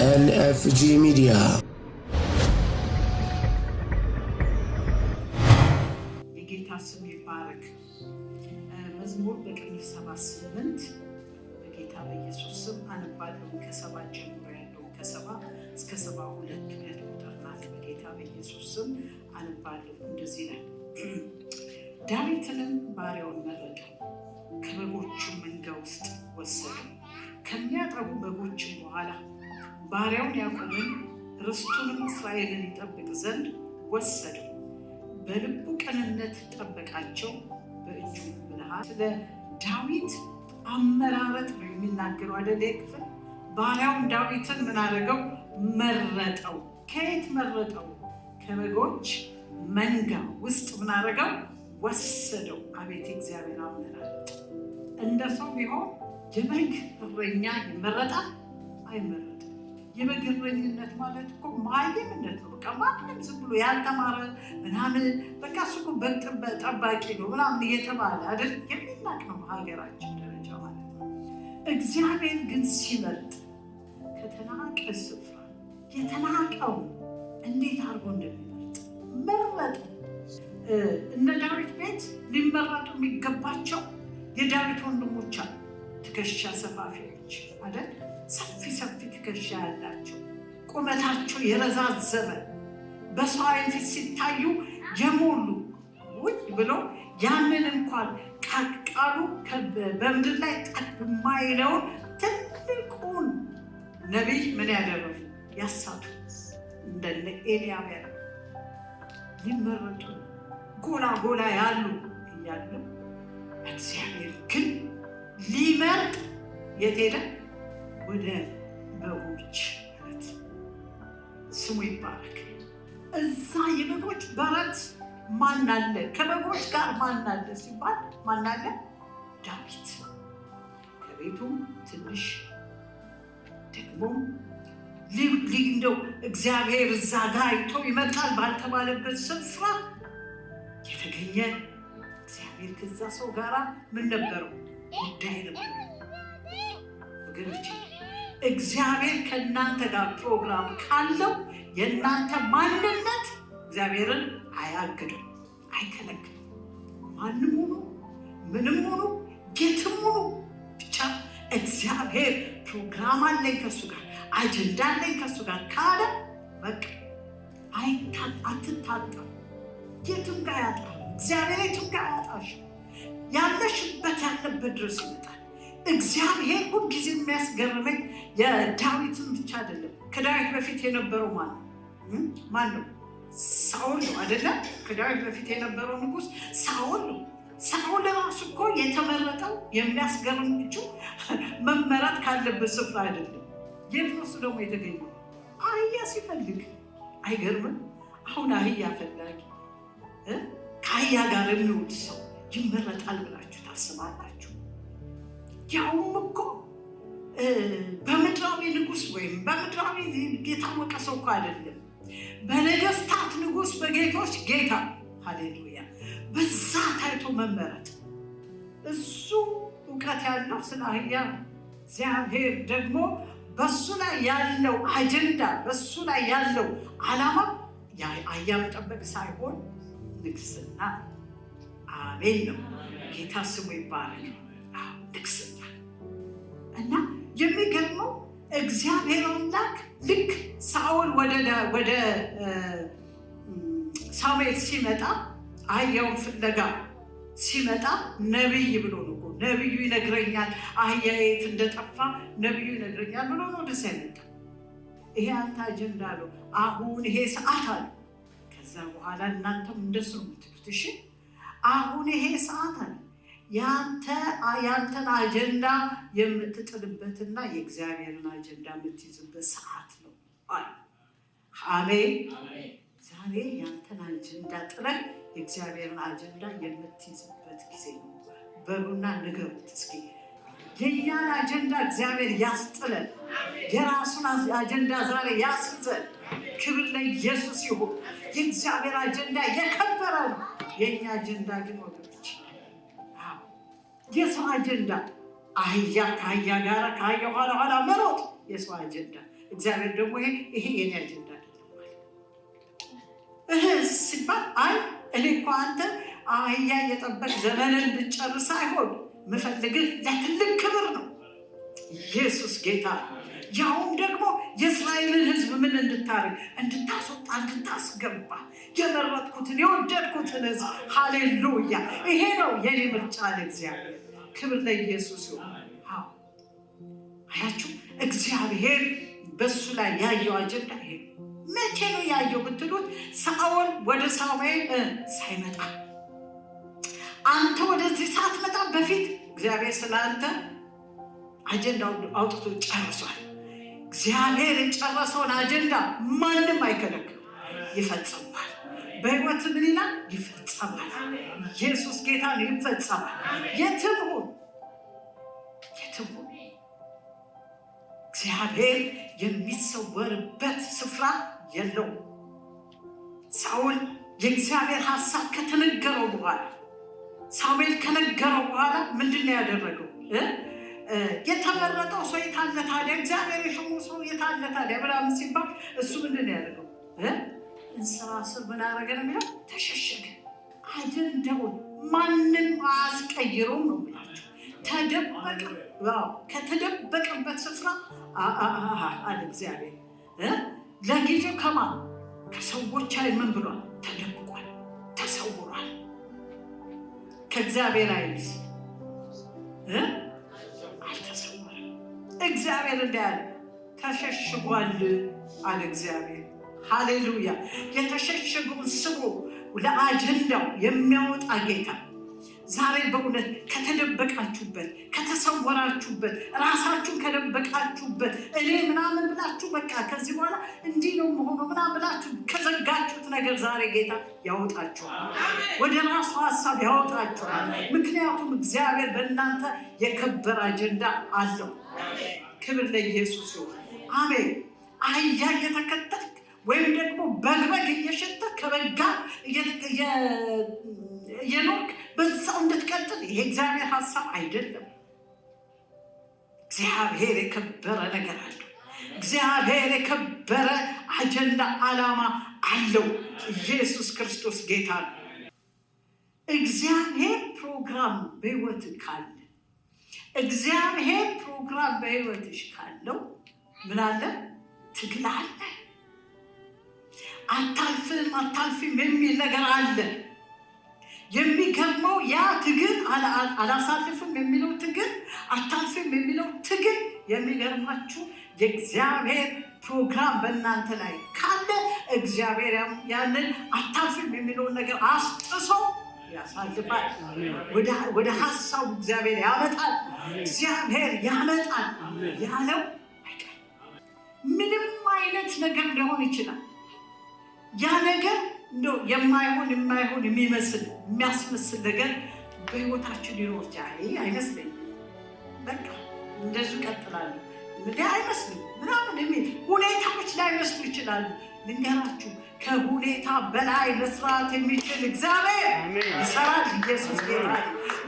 ኤንኤፍጂ ሚዲያ። የጌታ ስም ይባረክ። መዝሙር በቅንፍ 78 በጌታ በኢየሱስ ስም አነባለሁ። ከ7 ጀምሮ ያለው ከ7 እስከ 72 ሁለት ቁጥር ናት። በጌታ በኢየሱስ ስም አነባለሁ። እንደዚህ ይላል። ዳዊትንም ባሪያውን መረጠው፣ ከበጎቹ መንጋ ውስጥ ወሰደው። ከሚያጠቡ በጎችም በኋላ ባሪያውን ያዕቆብን ርስቱንም እስራኤልን ይጠብቅ ዘንድ ወሰደው። በልቡ ቅንነት ጠበቃቸው፣ በእጁ ብልሃት። ስለ ዳዊት አመራረጥ ነው የሚናገረው አይደል? ክፍል ባሪያውን ዳዊትን ምን አደረገው? መረጠው። ከየት መረጠው? ከበጎች መንጋ ውስጥ ምን አደረገው? ወሰደው። አቤት እግዚአብሔር አመራረጥ! እንደ ሰው ቢሆን የበግ እረኛ ይመረጣል? አይመረጥም። የበግ እረኝነት ማለት እኮ መሀይምነት ነው። በቃ ማንም ዝም ብሎ ያልተማረ ምናምን በቃ እሱ እኮ በግ ጠባቂ ነው ምናምን እየተባለ አይደል የሚናቅ ነው በሀገራችን ደረጃ ማለት ነው። እግዚአብሔር ግን ሲመርጥ ከተናቀ ስፍራ የተናቀው እንዴት አድርጎ እንደሚመርጥ መረጠ። እነ ዳዊት ቤት ሊመረጡ የሚገባቸው የዳዊት ወንድሞች አሉ። ትከሻ ሰፋፊዎች አይደል? ሰፊ ሰፊ ትከሻ ያላቸው፣ ቁመታቸው የረዛዘመ፣ በሰው ዓይን ፊት ሲታዩ የሞሉ ውይ ብሎ ያንን እንኳን ቃሉ በምድር ላይ ጠብ የማይለውን ትልቁን ነቢይ ምን ያደረጉ ያሳቱ እንደነ ኤልያብ ያሉ ሊመረጡ ጎላ ጎላ ያሉ እያሉ እግዚአብሔር ግን ሊመርጥ የት ሄደ? ወደ በጎች በረት። ስሙ ይባረክ። እዛ የበጎች በረት ማን አለ? ከበጎች ጋር ማን አለ ሲባል ማን አለ? ዳዊት። ከቤቱም ትንሽ ደግሞ እንደው እግዚአብሔር እዛ ጋ አይቶ ይመጣል ባልተባለበት ስፍራ የተገኘ እግዚአብሔር ከዛ ሰው ጋር ምን ነበረው? ጉዳይ ነበረው። ወገኖች፣ እግዚአብሔር ከእናንተ ጋር ፕሮግራም ካለው የእናንተ ማንነት እግዚአብሔርን አያግድም፣ አይከለክልም። ማንም ሁኑ፣ ምንም ሁኑ፣ የትም ሁኑ፣ ብቻ እግዚአብሔር ፕሮግራም አለኝ ከሱ ጋር፣ አጀንዳ አለኝ ከሱ ጋር ካለ በቃ አትታጣም። የትም ጋር ያጣል። እግዚአብሔር የትም ጋር ያጣሽ። ያለሽበት ያለበት ድረስ ይመጣል። እግዚአብሔር ሁልጊዜ የሚያስገርመኝ የዳዊትን ብቻ አይደለም። ከዳዊት በፊት የነበረው ማን ማን ነው? ሳኦል ነው አይደለም? ከዳዊት በፊት የነበረው ንጉሥ ሳኦል ነው። ሳኦል ራሱ እኮ የተመረጠው የሚያስገርም እጁ መመረጥ ካለበት ስፍራ አይደለም። የት ነው እሱ ደግሞ የተገኘው? አህያ ሲፈልግ። አይገርምም? አሁን አህያ ፈላጊ፣ ከአህያ ጋር የሚውል ሰው ይመረጣል ብላችሁ ታስባላችሁ? ያውም እኮ በምድራዊ ንጉሥ ወይም በምድራዊ የታወቀ ሰው እኮ አይደለም። በነገስታት ንጉሥ፣ በጌቶች ጌታ፣ ሃሌሉያ፣ በዛ ታይቶ መመረጥ። እሱ እውቀት ያለው ስለ አህያ ነው። እግዚአብሔር ደግሞ በሱ ላይ ያለው አጀንዳ፣ በሱ ላይ ያለው ዓላማ አህያ መጠበቅ ሳይሆን ንግስና። አሜን ነው። ጌታ ስሙ ይባረክ። ንግስና። እና የሚገርመው እግዚአብሔር አምላክ ልክ ሳኦል ወደ ሳሙኤል ሲመጣ፣ አህያውን ፍለጋ ሲመጣ ነቢይ ብሎ ነው እኮ፣ ነቢዩ ይነግረኛል፣ አህያ የት እንደጠፋ ነቢዩ ይነግረኛል ብሎ ነው ወደዚያ የመጣ። ይሄ አንተ አጀንዳ አለው። አሁን ይሄ ሰዓት አለ። ከዛ በኋላ እናንተም እንደሱ ነው የምትሉት። እሺ፣ አሁን ይሄ ሰዓት አለ ያንተን አጀንዳ የምትጥልበትና የእግዚአብሔርን አጀንዳ የምትይዝበት ሰዓት ነው አለ። አሜን። ዛሬ ያንተን አጀንዳ ጥለህ የእግዚአብሔርን አጀንዳ የምትይዝበት ጊዜ ነው። በሉና ንገሩት እስኪ። የእኛን አጀንዳ እግዚአብሔር ያስጥለን። የራሱን አጀንዳ ዛሬ ያስይዘን። ክብር ለኢየሱስ ይሁን። የእግዚአብሔር አጀንዳ የከበረ ነው። የእኛ አጀንዳ ግን ወገኖች፣ የሰው አጀንዳ አህያ ከአህያ ጋር ከአህያ ኋላ ኋላ መሮጥ የሰው አጀንዳ። እግዚአብሔር ደግሞ ይሄ የኔ አጀንዳ አይደለም ሲባል፣ አይ እኔ እኮ አንተ አህያ እየጠበቅ ዘመንን ብትጨርስ ሳይሆን ምፈልግህ ለትልቅ ክብር ነው። ኢየሱስ ጌታ። ያውም ደግሞ የእስራኤልን ሕዝብ ምን እንድታደርግ፣ እንድታስወጣ፣ እንድታስገባ፣ የመረጥኩትን የወደድኩትን ሕዝብ። ሃሌሉያ! ይሄ ነው የኔ ምርጫ ለእግዚአብሔር። ክብር ለኢየሱስ ይሁን። አያችሁ፣ እግዚአብሔር በሱ ላይ ያየው አጀንዳ ይሄ። መቼ ነው ያየው ብትሉት፣ ሳኦል ወደ ሳሙኤል ሳይመጣ፣ አንተ ወደዚህ ሳትመጣ በፊት እግዚአብሔር ስለ አንተ አጀንዳ አውጥቶ ጨርሷል። እግዚአብሔር የጨረሰውን አጀንዳ ማንም አይከለክልም፣ ይፈጽማል። በህይወት ምን ይላል? ይፈጸማል። ኢየሱስ ጌታ ነው፣ ይፈጸማል። የትም ሁን፣ የትም ሁን፣ እግዚአብሔር የሚሰወርበት ስፍራ የለውም። ሳውል የእግዚአብሔር ሀሳብ ከተነገረው በኋላ፣ ሳሙኤል ከነገረው በኋላ ምንድን ነው ያደረገው? የተመረጠው ሰው የታለ ታዲያ? እግዚአብሔር የሾመው ሰው የታለ ታዲያ? ምናምን ሲባል እሱ ምንድን ነው ያደረገው? እንስራ ስር ምን አደረገ ነው የሚለው? ተሸሸገ። አጀንዳውን ማንም አያስቀይረውም ነው የምላቸው። ተደበቀ። ከተደበቀበት ስፍራ አለ እግዚአብሔር ለጊዜው ከማን ከሰዎች ዓይን ምን ብሏል? ተደብቋል፣ ተሰውሯል። ከእግዚአብሔር ዓይንስ አልተሰወረም። እግዚአብሔር እንዳያለ ተሸሽጓል አለ እግዚአብሔር። ሃሌሉያ! የተሸሸገውን ስቦ ለአጀንዳው የሚያወጣ ጌታ ዛሬ በእውነት ከተደበቃችሁበት፣ ከተሰወራችሁበት፣ ራሳችሁን ከደበቃችሁበት፣ እኔ ምናምን ብላችሁ በቃ ከዚህ በኋላ እንዲህ ነው መሆኑ ምናምን ብላችሁ ከዘጋችሁት ነገር ዛሬ ጌታ ያወጣችኋል። ወደ ራሱ ሀሳብ ያወጣችኋል። ምክንያቱም እግዚአብሔር በእናንተ የከበረ አጀንዳ አለው። ክብር ለኢየሱስ ይሁን። አሜን። አህያ እየተከተልክ ወይም ደግሞ በግ በግ እየሸተት ከበግ ጋር እየኖርክ በዛው እንድትቀጥል ይሄ እግዚአብሔር ሀሳብ አይደለም። እግዚአብሔር የከበረ ነገር አለው። እግዚአብሔር የከበረ አጀንዳ ዓላማ አለው። ኢየሱስ ክርስቶስ ጌታ ነው። እግዚአብሔር ፕሮግራም በህይወት ካለ፣ እግዚአብሔር ፕሮግራም በህይወትሽ ካለው ምን አለ? ትግል አለ። አታልፍም፣ አታልፊም የሚል ነገር አለ። የሚገርመው ያ ትግል፣ አላሳልፍም የሚለው ትግል፣ አታልፍም የሚለው ትግል፣ የሚገርማችሁ የእግዚአብሔር ፕሮግራም በእናንተ ላይ ካለ እግዚአብሔር ያንን አታልፍም የሚለውን ነገር አስጥሶ ያሳልፋል። ወደ ሀሳቡ እግዚአብሔር ያመጣል። እግዚአብሔር ያመጣል ያለው አይቀርም። ምንም አይነት ነገር ሊሆን ይችላል። ያ ነገር እንደው የማይሆን የማይሆን የሚመስል፣ የሚያስመስል ነገር በህይወታችን ሊኖር ይችላል። አይመስለኝም፣ በቃ እንደዚሁ እቀጥላለሁ፣ እንዲህ አይመስልም ምናምን የሚል ሁኔታዎች ላይመስሉ ይችላሉ። ልንገራችሁ፣ ከሁኔታ በላይ መስራት የሚችል እግዚአብሔር ይሰራል። ኢየሱስ ጌታ።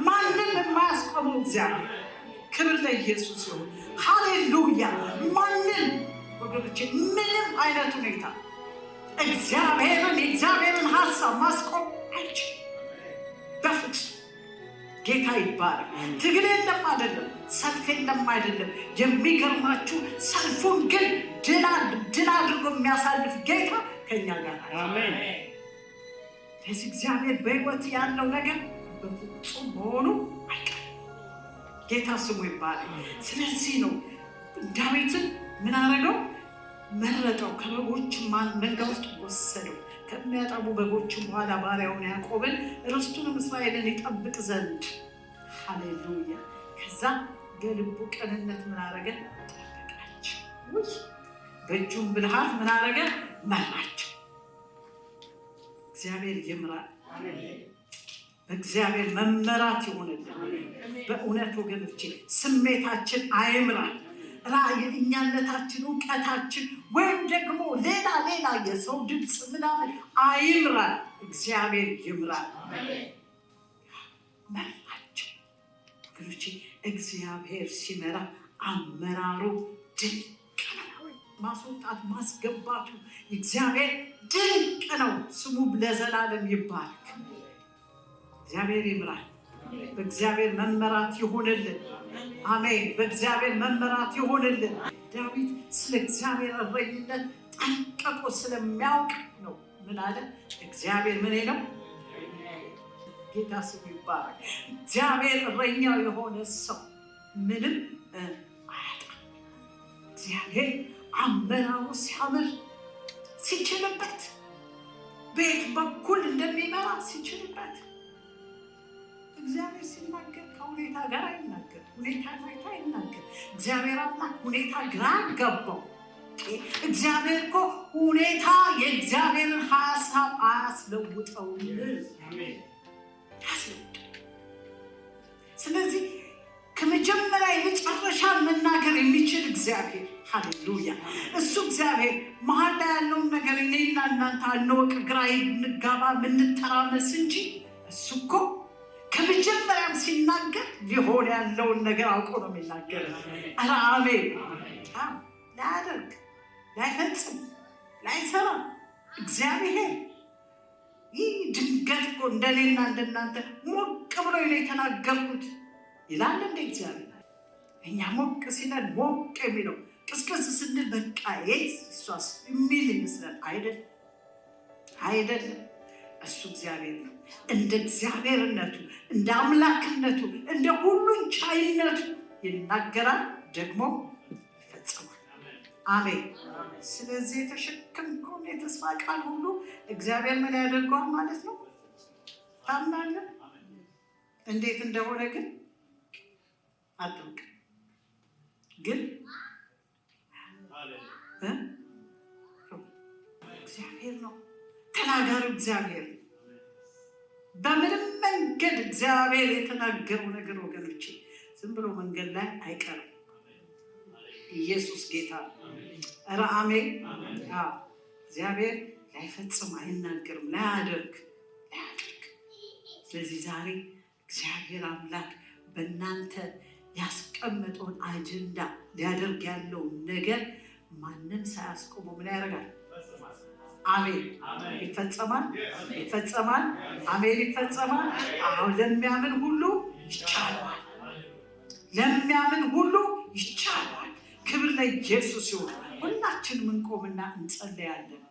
ማንም የማያስቆመው እግዚአብሔር። ክብር ለኢየሱስ ይሁን። ሃሌሉያ። ማንም ወገኖቼ፣ ምንም አይነት ሁኔታ የእግዚአብሔርን ሀሳብ ማስቆም አይችልም በፍጹም። ጌታ ይባረክ። ትግል የለም አይደለም፣ ሰልፍ የለም አይደለም። የሚገርማችሁ ሰልፉን ግን ድል አድርጎ የሚያሳልፍ ጌታ ከኛ ጋር አለ። ለዚህ እግዚአብሔር በሕይወት ያለው ነገር በፍጹም መሆኑ አይቀርም። ጌታ ስሙ ይባረክ። ስለዚህ ነው ዳዊትን ምን አደረገው? መረጠው። ከበጎች መንጋ ውስጥ ወሰደው። ከሚያጠቡ በጎችም በኋላ ባሪያውን ያዕቆብን ርስቱንም እስራኤልን ይጠብቅ ዘንድ። ሃሌሉያ። ከዛ በልቡ ቅንነት ምን አደረገ? ጠበቃቸው። ውይ፣ በእጁም ብልሃት ምን አደረገ? መራቸው። እግዚአብሔር ይምራል። በእግዚአብሔር መመራት ይሆንልን። በእውነት ወገኖቼ፣ ስሜታችን አይምራል። ራእይ፣ እኛነታችን፣ እውቀታችን ወይም ደግሞ ሌላ ሌላ የሰው ድምፅ ምናምን አይምራል። እግዚአብሔር ይምራል። መራቸው ወገኖቼ። እግዚአብሔር ሲመራ አመራሩ ድንቅ ነው። ማስወጣት ማስገባቱ እግዚአብሔር ድንቅ ነው። ስሙ ለዘላለም ይባረክ። እግዚአብሔር ይምራል። በእግዚአብሔር መመራት ይሁንልን። አሜን። በእግዚአብሔር መመራት ይሁንልን። ዳዊት ስለ እግዚአብሔር እረኝነት ጠንቅቆ ስለሚያውቅ ነው። ምን አለ? እግዚአብሔር ምን ነው? ጌታ ስሙ ይባረክ። እግዚአብሔር እረኛው የሆነ ሰው ምንም አያጣም። እግዚአብሔር አመራሩ ሲያምር ሲችልበት፣ በየት በኩል እንደሚመራ ሲችልበት፣ እግዚአብሔር ሲናገር ከሁኔታ ጋር አይናገር፣ ሁኔታ አይቶ አይናገር። እግዚአብሔር አምላክ ሁኔታ ግራ ገባው። እግዚአብሔር እኮ ሁኔታ የእግዚአብሔርን ሀሳብ አያስለውጠውም፣ አያስለውጠው። ስለዚህ ከመጀመሪያ የመጨረሻ መናገር የሚችል እግዚአብሔር፣ ሃሌሉያ! እሱ እግዚአብሔር መሀል ላይ ያለውን ነገር እኔና እናንተ አንወቅ፣ ግራ እንጋባ፣ ምንተራመስ እንጂ እሱ እኮ ከመጀመሪያም ሲናገር ሊሆን ያለውን ነገር አውቆ ነው የሚናገር። ኧረ አሜን! ላያደርግ፣ ላይፈጽም፣ ላይሰራ እግዚአብሔር ይህ ድንገት እኮ እንደኔና እንደናንተ ሞቅ ብሎ ነው የተናገርኩት ይላል እንደ እግዚአብሔር? እኛ ሞቅ ሲለን ሞቅ የሚለው፣ ቅዝቅዝ ስንል በቃ የት እሷስ የሚል ይመስላል። አይደለም፣ አይደለም። እሱ እግዚአብሔር ነው። እንደ እግዚአብሔርነቱ፣ እንደ አምላክነቱ፣ እንደ ሁሉን ቻይነቱ ይናገራል፣ ደግሞ ይፈጽማል። አሜን። ስለዚህ የተሸከምከውን የተስፋ ቃል ሁሉ እግዚአብሔር ምን ያደርገዋል ማለት ነው? ታምናለህ? እንዴት እንደሆነ ግን አታውቅም። ግን እግዚአብሔር ነው ተናጋሪው፣ እግዚአብሔር ነው። በምንም መንገድ እግዚአብሔር የተናገረው ነገር ወገኖቼ ዝም ብሎ መንገድ ላይ አይቀርም። ኢየሱስ ጌታ ነው። ኧረ አሜን። እግዚአብሔር ላይፈጽም አይናገርም፣ ላያደርግ ላያደርግ። ስለዚህ ዛሬ እግዚአብሔር አምላክ በእናንተ ያስቀመጠውን አጀንዳ፣ ሊያደርግ ያለውን ነገር ማንም ሳያስቆመው ምን ያደርጋል? አሜን። ይፈጸማል፣ ይፈጸማል። አሜን፣ ይፈጸማል። አሁን ለሚያምን ሁሉ ይቻለዋል። ለሚያምን ሁሉ ይቻለዋል። ክብር ለኢየሱስ ይሁን። ሁላችንም እንቆምና እንጸለያለን።